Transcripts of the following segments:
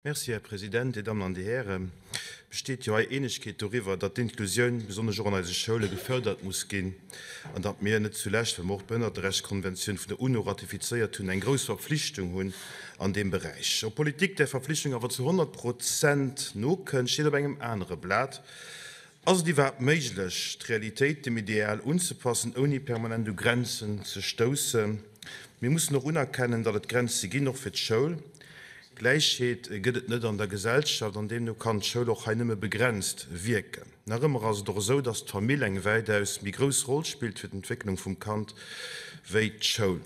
Merci, Här President. Dir Dammen an Dir Hären, et besteet jo hei Eenegkeet doriwwer, datt d'Inklusioun besonnesch och an eise Schoule gefördert muss ginn an datt mir, net zulescht well mer och d'Behënnerterechtskonventioun vun der UNO ratifizéiert hunn, eng grouss Verpflichtung hunn an deem Beräich. Ob d'Politik där Verpflichtung awer zu 100 Prozent nokënnt, steet op engem anere Blat. Ass et iwwerhaapt méiglech, d'Realitéit dem Ideal unzepassen, ouni permanent u Grenzen ze stoussen? Mir mussen och unerkennen, datt et Grenze ginn, och fir d'Schoul. Gläichheet gëtt et net an der Gesellschaft an deemno kann d'Schoul och hei nëmme begrenzt wierken. Nach ëmmer ass et och esou, datt d'Famill eng wäitaus méi grouss Roll spillt fir d'Entwécklung vum Kand wéi d'Schoul.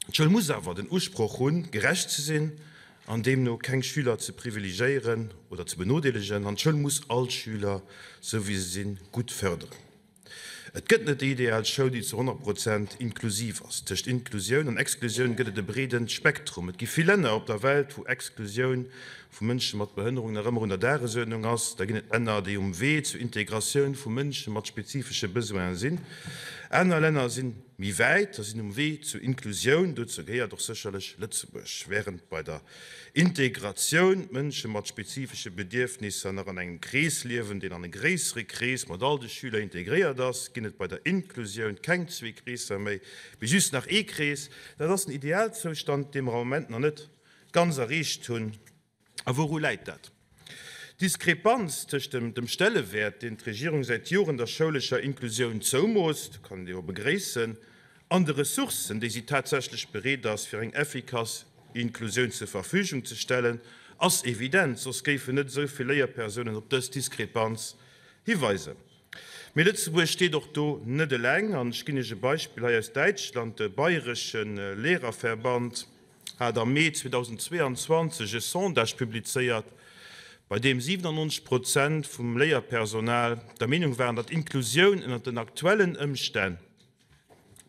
D'Schoul muss awer den Usproch hunn, gerecht ze sinn an deemno keng Schüler ze privilegéieren oder ze benodeelegen. An d'Schoul muss all d'Schüler, sou wéi se sinn, gutt fërderen. Et gëtt net déi ideal Schoul, déi zu 100 Prozent inklusiv ass. Tëscht Inklusioun an Exklusioun gëtt et e breede Spektrum. Et gi vill Länner op der Welt, wou Exklusioun vu Mënsche mat Behënnerung nach ëmmer un der Dagesuerdnung ass. Da ginn et Länner, déi um Wee zur Integratioun vu Mënsche mat spezifesche Besoine sinn. Aner Länner sinn méi wäit a sinn um Wee zur Inklusioun. Dozou gehéiert och sécherlech Lëtzebuerg. Wärend bei der Integratioun d'Mënsche mat spezifesche Bedierfnisser nach an engem Krees liewen, deen an e gréissere Krees mat all de Schüler integréiert ass, ginn et bei der Inklusioun keng zwee Kreesser méi, mee just nach ee Krees. Dat ass den Idealzoustand, dee mer am Moment nach net ganz erreecht hunn. A wouru läit dat? D'Diskrepanz tëscht dem dem Stellewäert, deen d'Regierung säit Joren der schoulescher Inklusioun zoumoost, kann een jo begréissen, an de Ressourcen, déi si tatsächlech bereet ass, fir eng effikass Inklusioun zur Verfügung ze stellen, ass evident, soss géifen net esou vill Léierpersounen op dës Diskrepanz hiweisen. Mee Lëtzebuerg steet och do net eleng, an ech ginn Iech e Beispill hei aus Däitschland, De bayresche Lehrerverband hat am Mee 2022 e Sondage publizéiert, bei deem 97 Prozent vum Léierpersonal der Meenung waren, datt Inklusioun ënner den aktuellen Ëmstänn,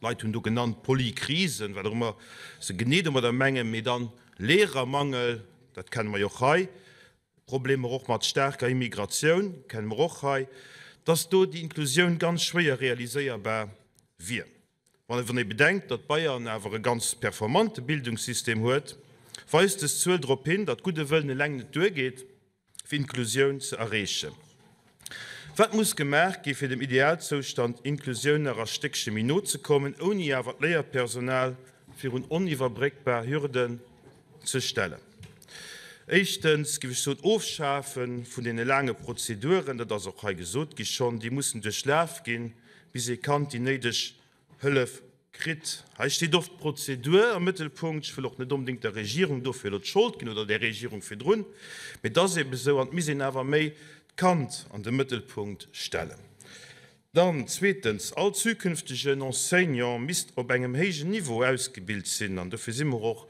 Leit hunn do genannt Polykrisen, wat och ëmmer se genee domadder mengen, mee dann Lehrermangel, dat kenne mer jo och hei, Problemer och mat staarker Immigratioun, kenne mer och hei, datt do déi Inklusioun ganz schwéier realiséierbar wier. Wann ee bedenkt, datt Bayern awer e ganz performante Bildungssystem huet, weist dës Zuel drop hin, datt gudde Wëllen eleng net duergeet, fir Inklusioun ze erreechen. Wat muss gemaach gi fir dem Idealzoustand Inklusioun nach a Stéckche méi no ze kommen, ouni awer d'Léierpersonal virun oniwwerbréckbar Hürden ze stellen? Éischtens géif ech soen, Ofschafe vun deene laange Prozeduren, dat ass och hei gesot gi schonn, déi mussen duerchlaf ginn, bis ee Kand déi néideg Hëllef kritt. Hei steet oft d'Prozedur am Mëttelpunkt. Ech wëll och net onbedéngt der Regierung dofir elo d'Schold ginn oder där Regierung virdrun, mee et ass eebe sou an et misst een awer méi d'Kand an de Mëttelpunkt stellen. Dann, zweetens, all zukünftegen Enseignant misst op engem héijen Niveau ausgebilt sinn an dofir si mer och,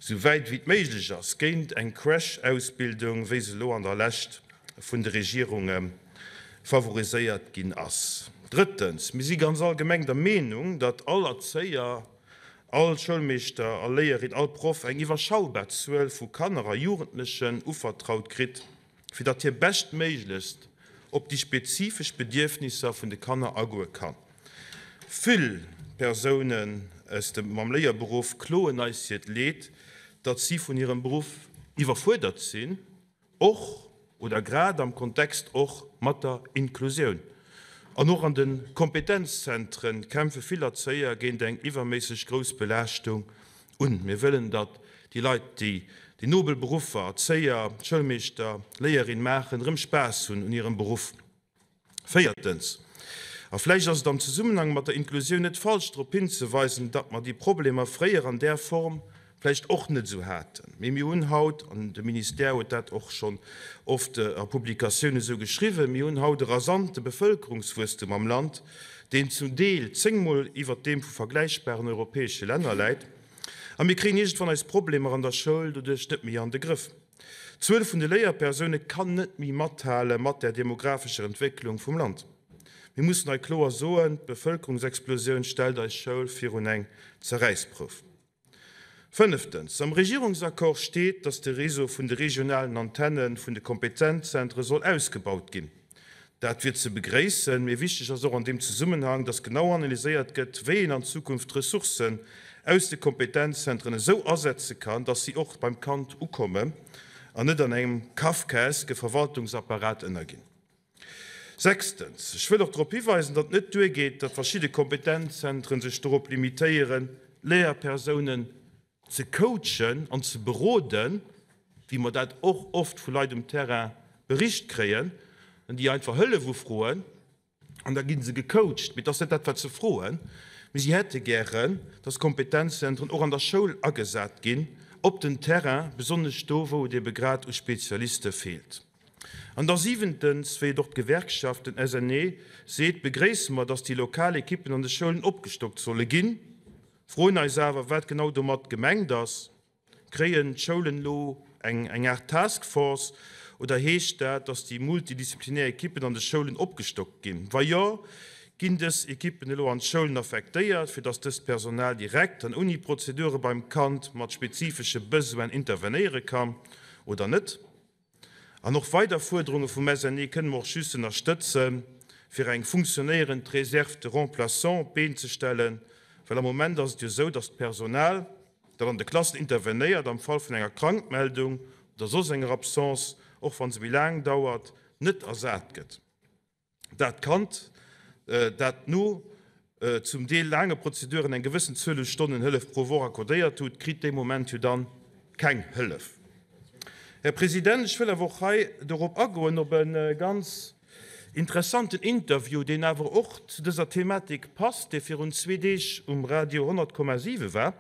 sou wäit wéi et méiglech ass, géint eng Crash-Ausbildung, wéi se elo an der Lescht vun de Regierunge favoriséiert ginn ass. Drëttens, mir si ganz allgemeng der Meenung, datt all Erzéier, all Schoulmeeschter, all Léierin, all Proff eng iwwerschaubar Zuel vu Kanner a Jugendlechen uvertraut kritt, fir datt hie beschtméiglechst op déi spezifesch Bedierfnisser vun de Kanner agoe kann. Vill Persounen aus dem mam Léierberuff kloen eis hiert Leed, datt si vun hirem Beruff iwwerfuerdert sinn, Och oder grad am Kontext och mat der Inklusioun. An och an de Kompetenzzentren kämpfe vill Erzéier géint eng iwwerméisseg grouss Belaaschtung un. Mir wëllen, datt déi Leit, déi déi nobel Beruffer Erzéier, Schoulmeeschter, Léierin maachen, erëm Spaass hunn un hirem Beruff. Véiertens, a vläicht ass et am Zesummenhang mat der Inklusioun net falsch drop hinzeweisen, datt mer déi Problemer fréier an där Form vläicht och net esou haten, mee mir hunn haut, an de Ministère huet dat och schonn oft a Publikatiounen esou geschriwwen, mir hunn haut e rasante Bevëlkerungswuesstum am Land, deen zum Deel zéngmol iwwert deem vu vergläichbaren europäesche Länner läit, a mir kréien iergendwann eis Problemer an der Schoul doduerch net méi an de Grëff. D'Zuel vun de Léierpersoune kann net méi mathale mat der demographescher Entwécklung vum Land. Mir mussen hei kloer soen, D'Bevëlkerungsexplosioun stellt eis Schoul virun eng Zerräissprouf. Fënneftens, Am Regierungsaccord steet, datt de Réseau vun de regionalen Antenne vun de Kompetenzzentre soll ausgebaut ginn. Dat wier ze begréissen, mee wichteg ass och an deem Zesummenhang, dass genau analyséiert gëtt, wéi een an Zukunft d'Ressourcen aus de Kompetenzzentren esou asetze kann, dass si och beim Kand ukommen. an net an engem kafkaeske Verwaltungsapparat ënnerginn. Sechstens, ech wëll och drop hiweisen, datt et net duergeet, datt verschidde Kompetenzzentren sech dorop limitéieren, Léierpersounen ze coachen an ze beroden, wéi mer dat och oft vu Leit um Terrain bericht kréien, déi einfach Hëllef ufroen an da gi se gecoacht. Mee et ass net dat, wat se froen, mee si hätte gären, datt Kompetenzzentren och an der Schoul agesat ginn, op den Terrain, besonnesch do, wou et ebe grad u Spezialiste feelt. An da siwentens, wéi et och d'Gewerkschaft, den SNE, seet, begréisse mer, datt déi lokal Ekippen an de Schoulen opgestockt solle ginn. Froen eis awer, wat genau domat gemengt ass. Kréien d'Schoulen elo eng eng Aart Task Force oder heescht dat, datt déi multidisziplinär Ekippen an de Schoulen opgestockt ginn? Wa jo, ginn dës Ekippen elo an d'Schoulen affektéiert, fir datt dëst Personal direkt an ouni Prozedure beim Kand mat spezifesche Besoinen intervenéiere kann oder net? An och weider Fuerderunge vum SNE kënne mer och just ënnerstëtzen, fir eng funktionéierend Réserve de remplaçants op d'Been ze stellen, well am Moment ass et jo esou, dass d'Personal, dat an de Klassen intervenéiert am Fall vun enger Krankmeldung oder soss enger Absence, och wa se méi laang dauert, net ersat gëtt. Dat Kand, dat no zum Deel laange Prozeduren eng gewëssen Zuel u Stonnen Hëllef pro Woch accordéiert hutt, kritt dee Moment jo dann keng Hëllef. Här President, ech wëll awer och hei dorop agoen, op e ganz interessanten Interview, deen awer och zu dëser Thematik passt, dee virun zwee Deeg um Radio 100,7 war.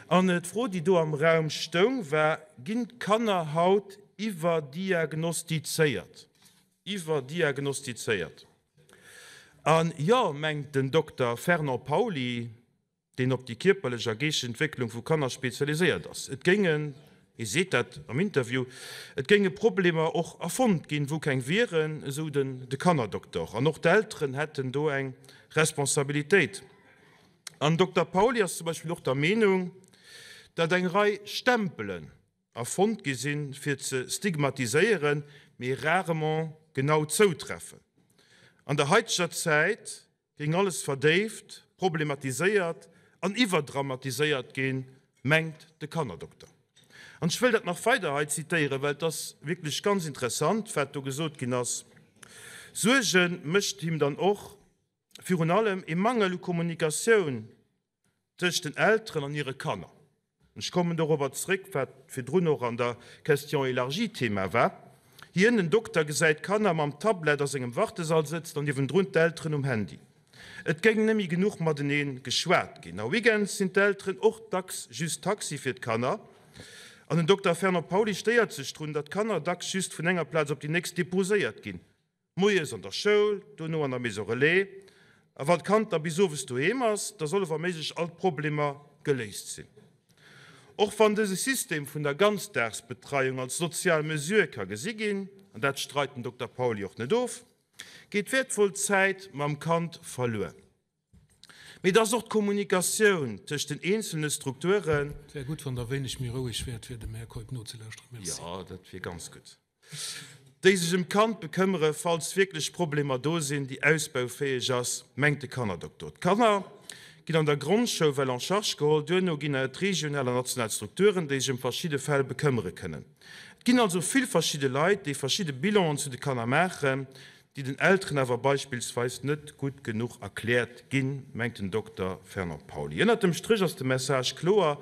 An d'Fro, déi do am Raum stoung, war, Ginn d'Kanner haut iwwerdiagnostizéiert? Iwwerdiagnostizéiert. A jo, mengt den Dokter Fernand Pauly, deen op déi kierperlech a geeschteg Entwécklung vu Kanner spezialiséiert ass. Et géingen, hie seet dat am Interview, et géinge Problemer och erfonnt ginn, wou keng wieren, esou den de Kannerdoktor. An och d'Elteren hätten do eng Responsabilitéit. An Dokter Pauly ass zum Beispill och der Meenung, datt eng Rei Stempelen, erfonnt gi sinn, fir ze stigmatiséieren, mee rarement genau zoutreffen. An der haiteger Zäit géing alles verdéift, problematiséiert an iwwerdramatiséiert ginn, mengt de Kannerdokter. An ech wëll dat nach weider hei zitéieren, well et ass wierklech ganz interessant, wat do gesot ginn ass. Suerge mécht him dann och virun allem ee Mangel u Kommunikatioun tëscht den Elteren an hire Kanner. Ech kommen dorobber zréck, wat virdrun och an der Question élargie Thema war. Hien, den Dokter, gesäit d'Kanner mam Tablet a sengem Wartesall sëtzen an niewendrun d'Elteren um Handy. Et géing net méi genuch matenee geschwat ginn. A Weekends sinn d'Elteren och dacks just Taxi fir d'Kanner. An den Dokter Fernand Pauly stéiert sech drun, datt d'Kanner dacks just vun enger Plaz op déi nächst deposéiert ginn. Moies an der Schoul, dono an der Maison Relais, a wann d'Kand da bis owes doheem ass, da solle wa méiglech all d'Problemer geléist sinn. Och wann dëse System vun der Ganzdagsbetreiung als sozial Mesure ka gesi ginn, an dat streit den Dokter Pauly och net of, geet wäertvoll Zäit mam Kand verluer. Mee et ass och d'Kommunikatioun tëscht den eenzelne Strukturen. Et wär gutt, wann Der e wéineg méi roueg wäert, fir dem Här Keup nozelauschteren. Merci. Jo, dat wier ganz gutt. Déi sech ëm d'Kand bekëmmere falls wierklech Problemer do sinn, déi ausbaufäeg ass, mengt de Kannerdoktor. D'Kanner ginn an der Grondschoul well en charge geholl, duerno ginn et regional an national Strukturen, déi sech ëm verschidde Fäll bekëmmere kënnen. Et ginn also vill verschidde Leit, déi verschidde Bilanen zu de Kanner maachen, déi den Elteren awer beispillsweis net gutt genuch erkläert ginn, mengt den Dokter Fernand Pauly. Ënnert dem Stréch ass de Message kloer,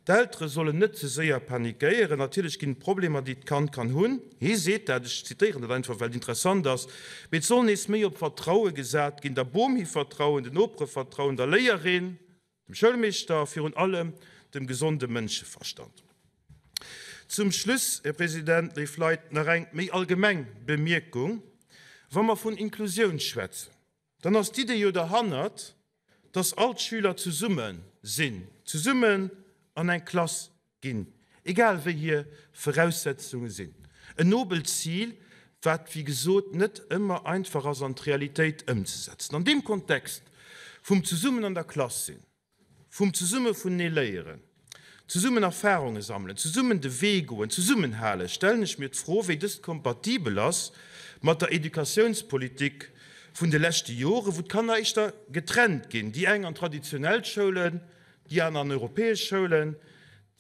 D'Eltere sollen net ze séier panikéieren. Natierlech ginn et Problemer, déi d'Kand kann hunn. Hie seet dat, ech zitéieren dat einfach, well et interessant ass, mee et soll nees méi op Vertraue gesat ginn, der Bom hi vertrauen, den Nopere vertrauen, der Léierin, dem Schoulmeeschter a virun allem dem gesonde Mënscheverstand. Zum Schluss, Här President, léif Leit, nach eng méi allgemeng Bemierkung, Wa mer vun Inklusioun schwätzen, dann ass d'Idee jo derhannert, dass all d'Schüler zesumme sinn, zesummen an eng Klass ginn, egal wéi hir Voraussetzunge sinn. En nobelt Zil, wat wéi gesot net ëmmer einfach ass an d'Realitéit ëmzesetzen. An deem Kontext vum zesummen an der Klass sinn, vum zesumme vunenee léieren, zesummen Erfarunge sammelen, zesummen de Wee goen, zesummenhalen, stellen ech mir d'Fro, wéi dëst kompatibel ass mat der Educatiounspolitik vun de leschte Jore, wou d'Kanner éischter getrennt ginn, déi eng an traditionell Schoulen, déi aner an europäesch Schoulen.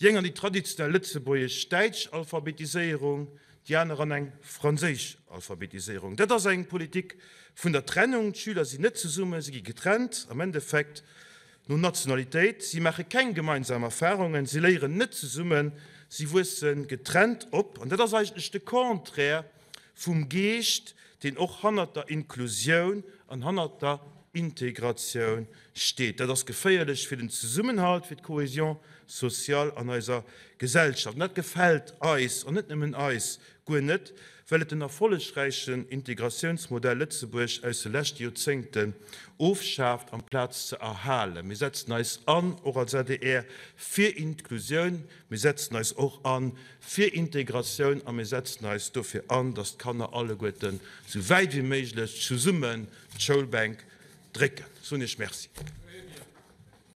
Déi eng an déi traditionell lëtzebuergesch-däitsch Alphabetiséierung, déi aner an eng franséisch Alphabetiséierung. Dat ass eng Politik vun der Trennung. D'Schüler sinn net zesummen, si gi getrennt am Endeffekt no Nationalitéit. Si maache keng gemeinsam Erfarungen, si léieren net zesummen, si wuesse getrennt op. An dat ass eigentlech de Contraire vum Geescht, deen och hannert der Inklusioun an hannert der Integratioun steet. Dat ass geféierlech fir den Zesummenhalt, fir d'Cohésion sociale an eiser Gesellschaft. An dat gefält eis, an net nëmmen eis, guer net, well et den erfollegräichen Integratiounsmodell Lëtzebuerg aus de leschte Joerzéngten ofschaaft, amplaz ze erhalen. Mir setzen eis an, och als adr, fir Inklusioun. Mir setzen eis och an fir Integratioun a mir setzen eis dofir an, dass d'Kanner alleguerten esou wäit wéi méiglech zesummen d'Schoulbänk drécken. Soen Iech Merci.